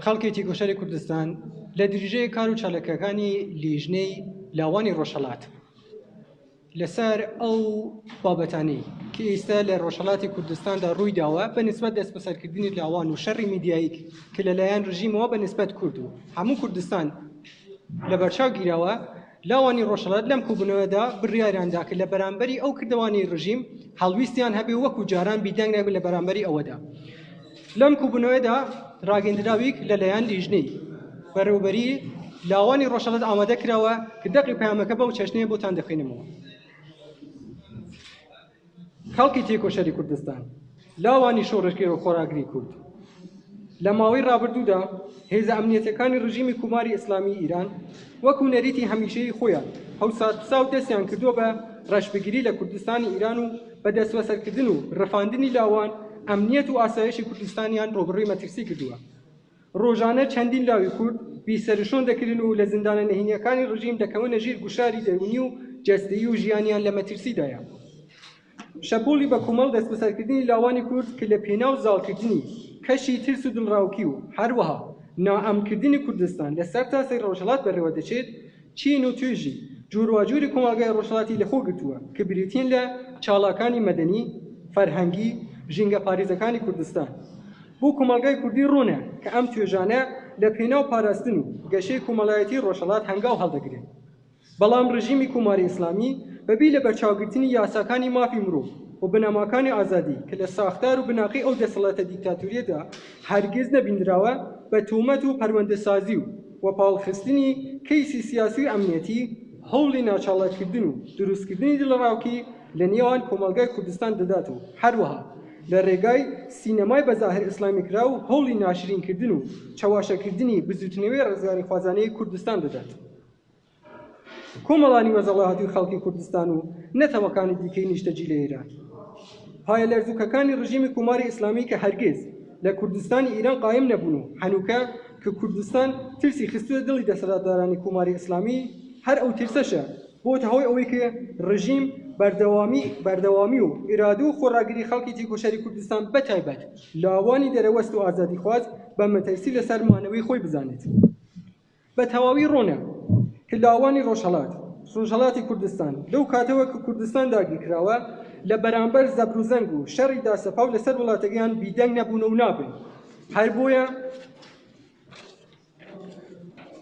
خەڵکی تیکۆشەری کوردستان لە دریژەی کار و چالاکیەکانی لیژنەی لاوانی ڕۆژهەڵات لەسەر ئەو بابەتانەی کە ئێستا لە ڕۆژهەڵاتی کوردستاندا ڕووی داوە بە نسبەت دەستبەسەرکردنی لاوان و شەڕی میدیایی کە لەلایەن ڕژیمەوە بە نسبەت کورد و هەموو کوردستان لەبەرچاو گیراوە لاوانی ڕۆژهەڵات لەم کۆبوونەوەدا بڕیاریاندا کە لە بەرامبەری ئەو کردەوانەی ڕژیم هەڵویستیان هەبێ وەکو جاران بیدەنگ نەبن لە بەرامبەری ئەوەدا. لەم کۆبوونەوەدا ڕاگەندراویک لەلایەن لیژنەی بەڕێوەبەری لاوانی ڕۆژهەڵات ئامادە کراوە کە دەقی پەیامەکە بەو چەشنەیە بۆتان دەخوێنمەوە. خەڵکی تێکۆشەری کوردستان، لاوانی شۆڕشگێر و خۆڕاگری کورد، لە ماوەی ڕابردوودا هێزە ئەمنیەتەکانی ڕژیمی کوماری ئیسلامیی ئیران وەکوو نەریتی هەمیشەیی خۆیان هەوسارپساو دەستیان کردووە بە ڕەشبگیری لە کوردستانی ئیران و بە دەستبەسەرکردن و ڕفاندنی لاوان ئەمنیەت و ئاسایشی کوردستانیان ڕووبەڕووی مەترسی کردووە. ڕۆژانە چەندین لاوی کورد بیسەروشۆن دەکرێن و لە زیندانە نهێنییەکانی ڕژیم دەکەونە ژیر گوشاری دەروونی و جەستەیی و ژیانیان لە مەترسیدایە. شەپۆلی بە کۆمەڵ دەستبەسەرکردنی لاوانی کورد کە لە پێناو زاڵکردنی کەشی ترس و دڵڕاوکی و هەروەها نائەمنکردنی کوردستان لە سەرتاسەری ڕۆژهەڵات بەڕێوە دەچێت، چین و توێژی جۆرواجۆری کۆمەڵگای ڕۆژهەڵاتی لەخۆ گرتووە کە بریتین لە چالاکانی مەدەنی، فەرهەنگی، ژینگەپارێزەکانی کوردستان. بۆ کۆمەڵگای کوردی ڕوونە کە ئەم توێژانە لە پێناو پاراستن و گەشەی کۆمەڵایەتی ڕۆژهەڵات هەنگاو هەڵدەگرن. بەڵام ڕژیمی کۆماری ئیسلامی بە بی لەبەرچاوگرتنی یاساکانی مافی مرۆڤ و بنەماکانی ئازادی کە لە ساختار و بناغەی ئەو دەسەڵاتە دیکتاتۆرییەدا هەرگیز نەبیندراوە، بە تۆمەت و پەروەندەسازی و وەپاڵخستنی کەیسی سیاسی و ئەمنیەتی هەوڵی ناچالاککردن و دروستکردنی دڵەڕاوکی لە نێوان کۆمەڵگای کوردستان دەدات و هەروەها لە ڕێگای سینەمای بەزاهر ئیسلامیکراو هەوڵی ناشرینکردن و چەواشەکردنی بزووتنەوەی ڕزگاریخوازانەی کوردستان دەدات. کۆمەڵانی وەزەڵاهاتووی خەڵکی کوردستان و نەتەوەکانی دیکەی نیشتەجی لە ئێران. پایە لەرزوکەکانی ڕژیمی کۆماری ئیسلامی کە هەرگیز لە کوردستانی ئیران قایم نەبوون و هەنووکە کە کوردستان ترسی خستووە دڵی دەسەلاتدارانی کۆماری ئیسلامی هەر ئەو ترسەشە بۆتە هۆی ئەوەی کە ڕژیم بەردەوامی بەردەوامی و ئیرادە و خۆڕاگری خەڵکی تێکۆشەری کوردستان بەتایبەت لاوانی دەرەوەست و ئازادیخواز بە مەترسی لەسەر مانەوەی خۆی بزانێت. بە تەواوی ڕوونە کە لاوانی ڕۆژهەڵات، ڕۆژهەڵاتی کوردستان، لەو کاتەوە کە کوردستان داگیرکراوە، لە بەرامبەر زەبروزەنگ و شەڕی داسەپاو لەسەر وڵاتەکەیان بیدەنگ نەبوون و نابن. هەر بۆیە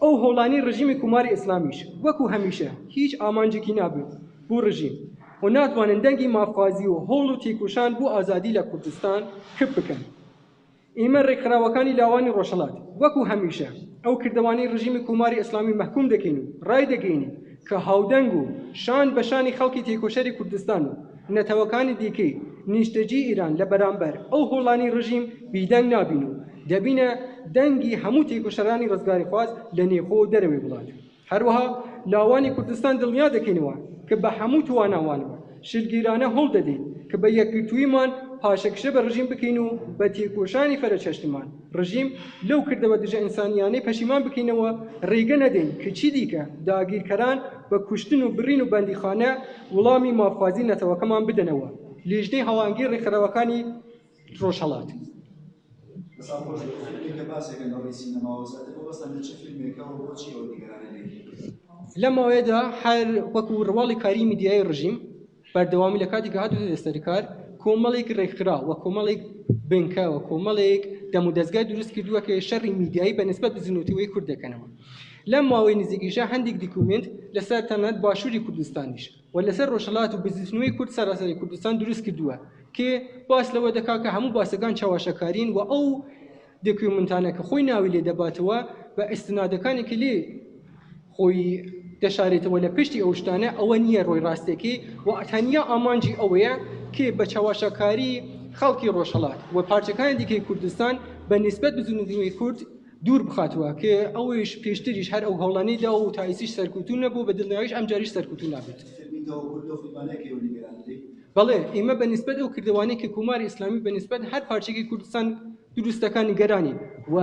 ئەو هەوڵانەی ڕژیمی کۆماری ئیسلامیش وەکو هەمیشە هیچ ئامانجێکی نابێت بۆ ڕژیم و ناتوانن دەنگی مافخوازی و هەوڵ و تێکۆشان بۆ ئازادی لە کوردستان کپ بکەن. ئیمە ڕێکخراوەکانی لاوانی ڕۆژهەڵات وەکو هەمیشە ئەو کردەوانەی ڕژیمی کۆماری ئیسلامی مەحکوم دەکەین و ڕایدەگەینین کە هاودەنگ و شان بە شانی خەڵکی تێکۆشەری کوردستان و نەتەوەکانی دیکەی نیشتەجی ئیران لە بەرامبەر ئەو هۆڵانی ڕژیم بیدەنگ نابین و دەبینە دەنگی هەموو تێکۆشەرانی ڕزگاریخواز لە نێوخۆ و دەرەوەی وڵات. هەروەها لاوانی کوردستان دڵنیا دەکەینەوە کە بە هەموو تواناوانەوە شلگیرانە هەوڵ دەدەین کە بە یەکگرتووییمان پاشەکشە بە ڕژیم بکەین و بە تێکۆشانی فەرەچەشنمان ڕژیم لەو کردەوە دژە ئینسانییانەی پەشیمان بکەینەوە ڕێگە نەدەین کە چیدیکە داگیرکەران بە کوشتن و بڕین و بەندیخانە وڵامی مافخوازی نەتەوەکەمان بدەنەوە. لیژنەی هەواهەنگی ڕێکخراوەکانی ڕۆژهەڵات. دەستان خۆش بێت. فیلمێک کە باسێکە لە ڕووی سینەماوە زیاتر مەبەستان لە چ فیلمێکە و بۆچی ئەو نیگەرانە لێی؟ لەم ماوەیەدا هەر وەکو ڕواڵی کاری میدیایی ڕژیم بەردەوامی لە کاتی کە هاتووتە سەر کار کۆمەڵێک ڕێکخرا و کۆمەڵێک بنکە و کۆمەڵێک دەمودەزگای دروست کردووە کە شەڕی میدیایی بە نسبەت بزنوتەوەی کورد دەکەنەوە لەم ماوەی نزیکیشە هەندێک دیکومنت لەسەر تەنانەت باشووری کوردستانیش و لەسەر ڕۆژهەڵات و بزوتنەوەی کورد سەراسەری کوردستان دروست کردووە کێ باس لەوە دەکا کە هەموو باسەکان چەواشەکارین و ئەو دۆکیومنتانە کە خۆی ناوی لێ دەباتەوە بە ئیستنادەکانی کە لێ خۆی دەشارێتەوە لە پشتی ئەو شتانە ئەوە نییە ڕۆی ڕاستێکی و تەنیا ئامانجی ئەوەیە کێ بە چەواشەکاری خەڵکی ڕۆژهەڵات و پارچەکانی دیکەی کوردستان بە نیسبەت بزوتنەوەی کورد دوور بخاتەوە کە ئەویش پێشتریش هەر ئەو هەوڵانەی دا و تا ئیسیش سەرکوتوو نەبوو بە دڵنیاییش ئەم جاریش سەرکوتوو نابێت. بەڵێ ئێمە بە نیسبەت ئەو کردەوانەی کە کۆماری ئیسلامی بە نیسبەت هەر پارچەیەکی کوردستان دروست دەکات نیگەرانین و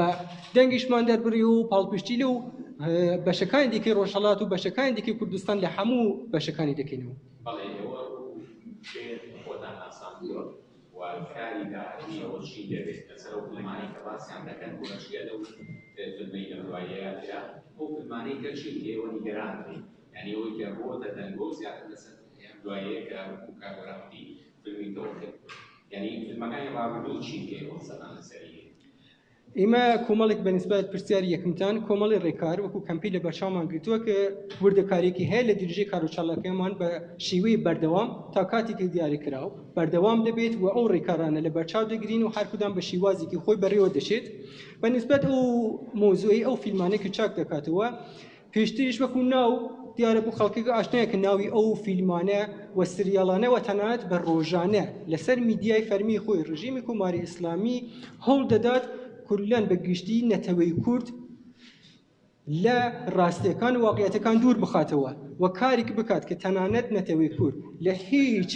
دەنگیشمان دەربڕی و پاڵپشتی لەو بەشەکانی دیکەی ڕۆژهەڵات و بەشەکانی دیکەی کوردستان لە هەموو بەشەکانی دەکەینەوە. بەڵێ ئێوە پێ خۆتان ناساندووە و کاری داهاتووی ئێوە چی دەبێت لەسەر ئەو فیلمانەی کە باسیان دەکەن بۆ جگە لەو فیلمەی لەم دواییەیا کرا ئەو فیلمانەی کە چین کە ئێوە نیگەران بین یانی ئەوەی کە بۆتە دەنگۆ زیاتر لەسەر ئەم دواییە کە وەکوو کاک گۆران وتی فیلمی تەوقف یانی فیلمەکانی ڕابردوو چین کە ئێوە قسەتان لەسەری هەیە؟ ئیمە کۆمەڵێک بە نسبەت پرسیاری یەکمتان کۆمەڵی ڕێکار وەکو کەمپی لە بەرچاومان گرتووە کە وردەکاریەکی هەیە لە درێژەی کاروچالاکیمان بە شیوەی بەردەوام تا کاتێکی دیاریکراو بەردەوام دەبێت و ئەو ڕێکارانە لە بەرچاو دەگرین و هەرکدام بە شیوازێکی خۆی بەڕێوە دەچێت بە نسبەت ئەو مۆزوعی ئەو فیلمانەی کە چاک دەکاتەوە پێشتریش وەکو ناو دیارە بۆ خەڵکێک ئاشنایە کە ناوی ئەو فیلمانە و سریاڵانە و تەنانەت بە ڕۆژانە لەسەر میدیای فەرمی خۆی ڕژیمی کۆماری ئیسلامی هەوڵ دەدات کولەن بە گشتی نەتەوەی کورد لە ڕاستیەکان و واقعیەتەکان دوور بخاتەوە و کاریک بکات کە تەنانەت نەتەوەی کورد لە هیچ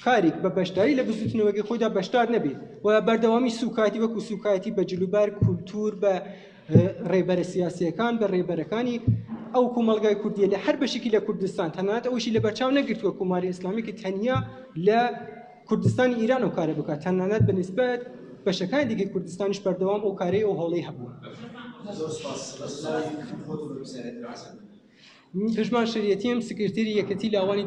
کاریک بە بەشداری لە بزوتنەوەگەی خۆیدا بەشدار نەبێت و بەردەوامی سوکایەتی وەکو سوکایەتی بە جلوبەرگ کولتوور بە ڕێبەرە سیاسیەکان بە ڕێبەرەکانی ئەو کۆمەڵگای کوردیە لە هەر بەشێکی لە کوردستان تەنانەت ئەوشی لە بەرچاو نەگرتووە کۆماری ئیسلامی کە تەنیا لە کوردستانی ئیران ئەو کارە بکات تەنانەت بە نسبەت بەشەکانی دیکەی کوردستانیش بەردەوام ئەو کارەی ئەو هەوڵی هەبووە. زۆر سپاس. بەس ناوی خۆت و بەرپرسیارێتی ڕاست. پژمان شەریعەتیم سکرتێری یەکێتی لاوانی.